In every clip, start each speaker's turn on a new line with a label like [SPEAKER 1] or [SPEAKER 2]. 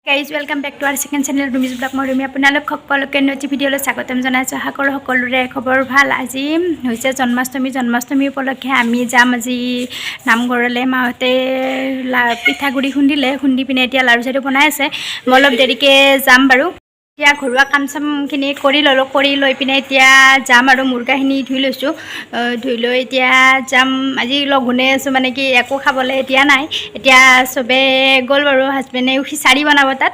[SPEAKER 1] Guys, welcome back to our second channel Rumi's Vlog. মই ৰুমি, আপোনালোক সকলোকে নতুন ভিডিঅ'লৈ স্বাগতম জনাইছোঁ। আশা কৰোঁ সকলোৰে খবৰ ভাল। আজি হৈছে জন্মাষ্টমী। জন্মাষ্টমী উপলক্ষে আমি যাম আজি নামঘৰলৈ। মাহঁতে পিঠাগুড়ি খুন্দিলে, খুন্দি পিনে এতিয়া লাড়ু চাড়ু বনাই আছে। মই অলপ দেৰিকৈ যাম বাৰু। এতিয়া ঘৰুৱা কাম চামখিনি কৰি ল'লোঁ, কৰি লৈ পিনে এতিয়া যাম আৰু। মুৰ্গাখিনি ধুই লৈছোঁ, ধুই লৈ এতিয়া যাম। আজি লঘোণে আছোঁ, মানে কি একো খাবলৈ এতিয়া নাই। এতিয়া চবে গ'ল বাৰু, হাজবেণ্ডে খিচাৰি বনাব, তাত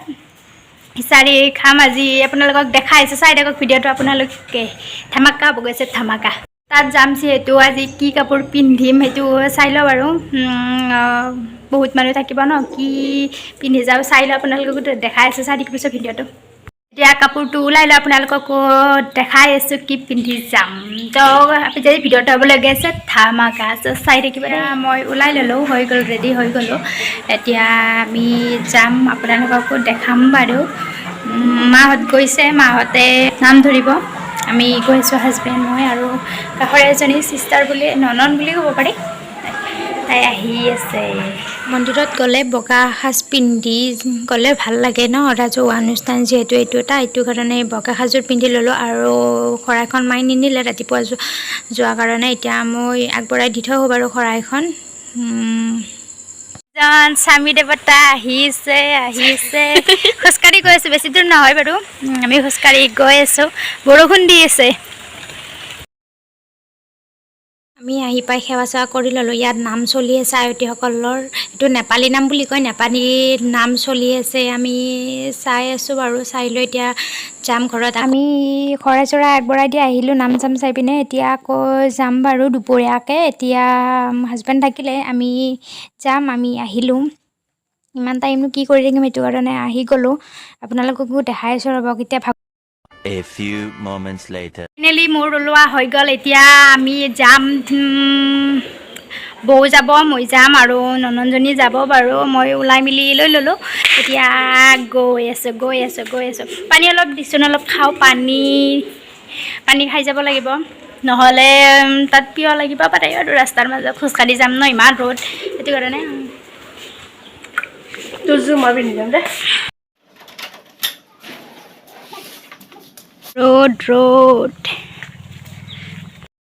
[SPEAKER 1] খিচাৰি খাম আজি। আপোনালোকক দেখাই আছোঁ, চাই থাকক ভিডিঅ'টো আপোনালোকে। ধামাকা হ'ব গৈছে, ধামাকা। তাত যাম যিহেতু আজি কি কাপোৰ পিন্ধিম সেইটো চাই লওঁ বাৰু। বহুত মানুহ থাকিব ন, কি পিন্ধি যাওঁ চাই লওঁ। আপোনালোককো দেখাই আছোঁ, চাই থাকিব ভিডিঅ'টো। এতিয়া কাপোৰটো ওলাই লৈ আপোনালোককো দেখাই আছোঁ কি পিন্ধি যাম। তো যদি ভিডিঅ'টো হ'বলৈ আছে ধামাকা আছে, চাই থাকিব দেই। মই ওলাই ল'লোঁ, হৈ গ'ল, ৰেডি হৈ গ'লোঁ। এতিয়া আমি যাম, আপোনালোককো দেখাম বাৰু। মাহঁত গৈছে, মাহঁতে নাম ধৰিব। আমি গৈছোঁ, হাজবেণ্ড, মই আৰু কাষৰে এজনী ছিষ্টাৰ বুলি, ননন বুলি ক'ব পাৰি, তাই আহি আছে। মন্দিৰত গ'লে বগা সাজ পিন্ধি গ'লে ভাল লাগে ন? ৰাজহুৱা অনুষ্ঠান যিহেতু এইটো এটা, এইটো কাৰণে বগা সাজযোৰ পিন্ধি ল'লোঁ। আৰু শৰাইখন মায়ে নিনিলে ৰাতিপুৱা যোৱাৰ কাৰণে, এতিয়া মই আগবঢ়াই দি থৈ আহোঁ বাৰু শৰাইখন। জন স্বামী দেৱতা আহিছে, আহিছে। খোজকাঢ়ি গৈ আছোঁ, বেছি দূৰ নহয় বাৰু। আমি খোজকাঢ়ি গৈ আছোঁ, বৰষুণ দি আছে। আমি আহি পাই সেৱা চেৱা কৰি ল'লোঁ। ইয়াত নাম চলি আছে আয়তীসকলৰ, এইটো নেপালী নাম বুলি কয়, নেপালী নাম চলি আছে। আমি চাই আছোঁ বাৰু, চাই লৈ এতিয়া যাম ঘৰত। আমি শৰাই চৰাই আগবঢ়াই দি আহিলোঁ নাম চাম চাই পিনে। এতিয়া আকৌ যাম বাৰু দুপৰীয়াকৈ। এতিয়া হাজবেণ্ড থাকিলে আমি যাম, আমি আহিলোঁ। ইমান টাইমনো কি কৰি থাকিম, সেইটো কাৰণে আহি গ'লোঁ। আপোনালোককো দেখাই আছোঁ, ৰ'ব কেতিয়া ভাগ।
[SPEAKER 2] A few moments later.
[SPEAKER 1] Finally মোৰ ওলোৱা হৈ গ'ল। এতিয়া আমি যাম। বৌ যাব, মই যাম আৰু নননজনী যাব বাৰু। মই ওলাই মেলি লৈ ল'লোঁ। এতিয়া গৈ আছোঁ, গৈ আছোঁ, গৈ আছোঁ। পানী অলপ দিছোন, অলপ খাওঁ পানী। পানী খাই যাব লাগিব, নহ'লে তাত পিয়াহ লাগিব পাৰে আৰু ৰাস্তাৰ মাজত খোজকাঢ়ি যাম ন, ইমান ৰ'দ, সেইটো কাৰণে।
[SPEAKER 3] তোৰযোৰ মই পিন্ধি যাম দে।
[SPEAKER 1] ৰ'দ, ৰ'দ,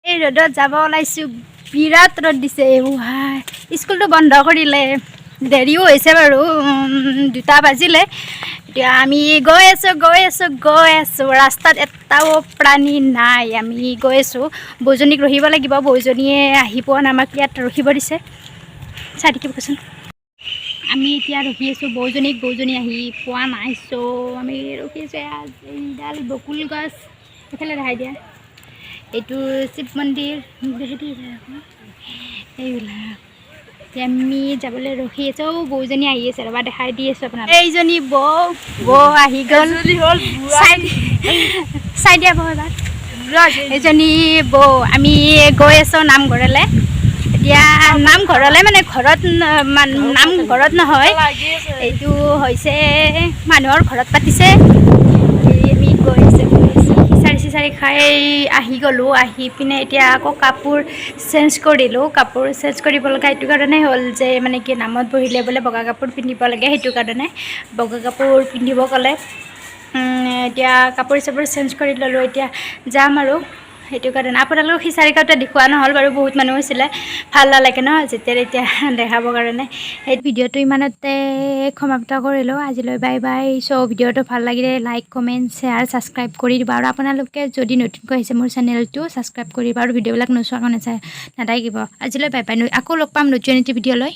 [SPEAKER 1] এই ৰ'দত যাব ওলাইছোঁ, বিৰাট ৰ'দ দিছে। হাই, স্কুলটো বন্ধ কৰিলে, দেৰিও হৈছে বাৰু, 2টা বাজিলে। এতিয়া আমি গৈ আছোঁ, গৈ আছোঁ, গৈ আছোঁ। ৰাস্তাত এটাও প্ৰাণী নাই। আমি গৈ আছোঁ। বৌজনীক ৰখিব লাগিব, বৌজনীয়ে আহি পোৱা নাই, আমাক ইয়াত ৰখিব দিছে। চাই থাকিবচোন। আমি এতিয়া ৰখি আছোঁ বৌজনীক, বৌজনী আহি পোৱা নাই, চ' আমি ৰখি আছোঁ। এয়া এইডাল বকুল গছ, এইফালে দেখাই দিয়া। এইটো শিৱ মন্দিৰ, দেখি দিয়ে আকৌ। এইবিলাক এতিয়া আমি যাবলৈ ৰখি আছোঁ। বৌজনী আহি আছে, ৰ'বা, দেখাই দি আছোঁ আপোনাক। এইজনী বৌ, বৌ আহি গ'ল।
[SPEAKER 3] হ'ল।
[SPEAKER 1] চাই চাই দিয়া বৌ এবাৰ। এইজনী বৌ। আমি গৈ আছোঁ নামঘৰলৈ এতিয়া। নামঘৰলৈ মানে ঘৰত নামঘৰত নহয়, এইটো হৈছে মানুহৰ ঘৰত পাতিছে। এই আমি গৈ আছোঁ, গৈ আছোঁ। খিচাৰি চিচাৰি খাই আহি গ'লোঁ। আহি পিনে এতিয়া আকৌ কাপোৰ চেঞ্জ কৰিলোঁ। কাপোৰ চেঞ্জ কৰিব লগা এইটো কাৰণে হ'ল যে মানে কি নামত বহিলে বোলে বগা কাপোৰ পিন্ধিব লাগে, সেইটো কাৰণে বগা কাপোৰ পিন্ধিব ক'লে। এতিয়া কাপোৰ চাপোৰ চেঞ্জ কৰি ল'লোঁ, এতিয়া যাম আৰু। সেইটো কাৰণে আপোনালোকক খিচাৰি খাওঁতে দেখুওৱা নহ'ল বাৰু, বহুত মানুহ হৈছিলে, ভাল নালাগে ন যেতিয়া তেতিয়া দেখাবৰ কাৰণে। সেই ভিডিঅ'টো ইমানতে সমাপ্ত কৰিলোঁ আজিলৈ, বাই বাই। চ' ভিডিঅ'টো ভাল লাগিলে লাইক, কমেণ্ট, শ্বেয়াৰ, ছাবস্ক্ৰাইব কৰি দিব আৰু আপোনালোকে যদি নতুনকৈ আহিছে মোৰ চেনেলটো ছাবস্ক্ৰাইব কৰিব আৰু ভিডিঅ'বিলাক নোচোৱাকৈ নাচাই নাথাকিব। আজিলৈ বাই বাই, আকৌ লগ পাম নতুন এটি ভিডিঅ' লৈ।